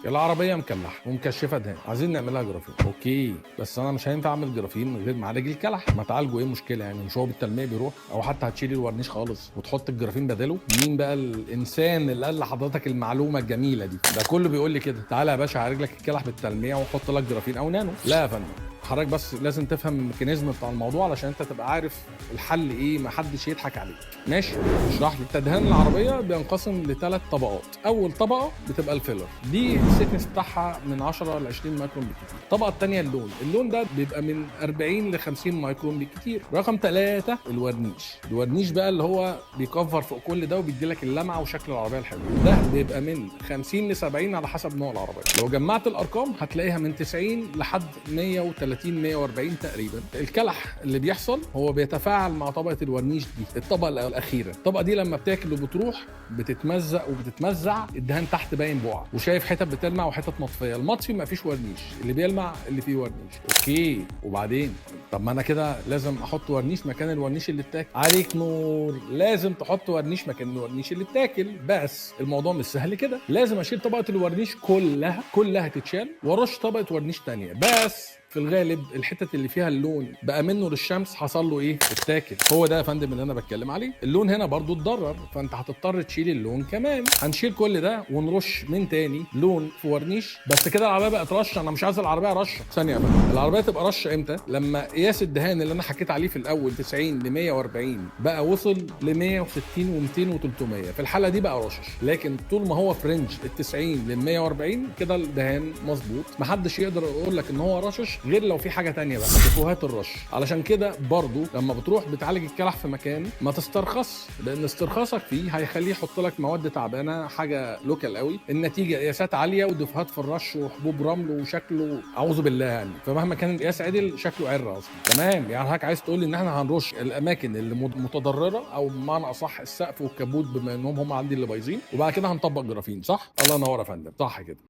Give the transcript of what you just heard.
العربية مكلحه ومكشفه دهان، عايزين نعملها جرافين. okay، بس انا مش هينفع اعمل جرافين من غير ما اعالج الكلح. ما تعالجوا، ايه المشكلة يعني؟ مش هو بالتلميع بيروح؟ او حتى هتشيل الورنيش خالص وتحط الجرافين بداله. مين بقى الانسان اللي قال لحضرتك المعلومة الجميلة دي؟ ده كله بيقول لي كده، تعالى يا باشا هعالج لك الكلح بالتلميع وحط لك جرافين او نانو. لا يا فندم، حضرتك بس لازم تفهم ال mechanism بتاع الموضوع علشان انت تبقى عارف الحل ايه، ما حدش يضحك عليك. ماشي، اشرح لي. تدهان العربية بينقسم لثلاث طبقات. اول طبقه بتبقى ال filler، دي ال thickness بتاعها من 10 ل 20 مايكرون بالكتير. الطبقة الثانية اللون، اللون ده بيبقى من 40 ل 50 مايكرون بالكتير. رقم 3 الورنيش، الورنيش بقى اللي هو بيكفر فوق كل ده وبيدي لك اللمعة وشكل العربية الحلو، ده بيبقى من 50 ل 70 على حسب نوع العربية. لو جمعت الارقام هتلاقيها من 90 لحد 130 140 تقريبا. الكلح اللي بيحصل هو بيتفاعل مع طبقه الورنيش دي، الطبقة الاخيرة. الطبقة دي لما بتاكل وبتروح بتتمزق وبتتمزع، الدهان تحت باين بقع، وشايف حتت بتلمع وحتت مطفيه. المطفي ما فيش ورنيش، اللي بيلمع اللي فيه ورنيش. okay، وبعدين طب ما انا كده لازم احط ورنيش مكان الورنيش اللي اتاكل. عليك نور، لازم تحط ورنيش مكان الورنيش اللي اتاكل. بس الموضوع مش سهل كده، لازم اشيل طبقه الورنيش كلها، كلها تتشال وارش طبقه ورنيش تانية. بس في الغالب الحتت اللي فيها اللون بقى منه للشمس حصل له ايه؟ اتاكل. هو ده يا فندم اللي انا بتكلم عليه. اللون هنا برضو اتضرر، فانت هتضطر تشيل اللون كمان. هنشيل كل ده ونرش من تاني لون في ورنيش. بس كده العربية بقت رشه، انا مش عايز العربية رشه. ثانية يا فندم، العربية تبقى رشه امتى؟ لما قياس الدهان اللي انا حكيت عليه في الاول 90 ل 140 بقى وصل ل 160 و200 و300، في الحالة دي بقى رشش. لكن طول ما هو في range ال 90 ل 140 كده الدهان مظبوط، محدش يقدر يقول لك ان هو رشش غير لو في حاجة تانية بقى، ديفوهات الرش. علشان كده برضو لما بتروح بتعالج الكلح في مكان ما تسترخص، لان استرخاصك فيه هيخليه يحط لك مواد تعبانة، حاجة local قوي، النتيجة قياسات عالية وديفوهات في الرش وحبوب رمل وشكله اعوذ بالله يعني. فمهما كان القياس عدل شكله عره اصلا. تمام، يعني حضرتك عايز تقول لي ان احنا هنرش الاماكن اللي متضرره، او بمعنى اصح السقف والكبوت بما انهم هم عندي اللي بايظين، وبعد كده هنطبق جرافين، صح؟ الله ينور يا فندم، صح كده.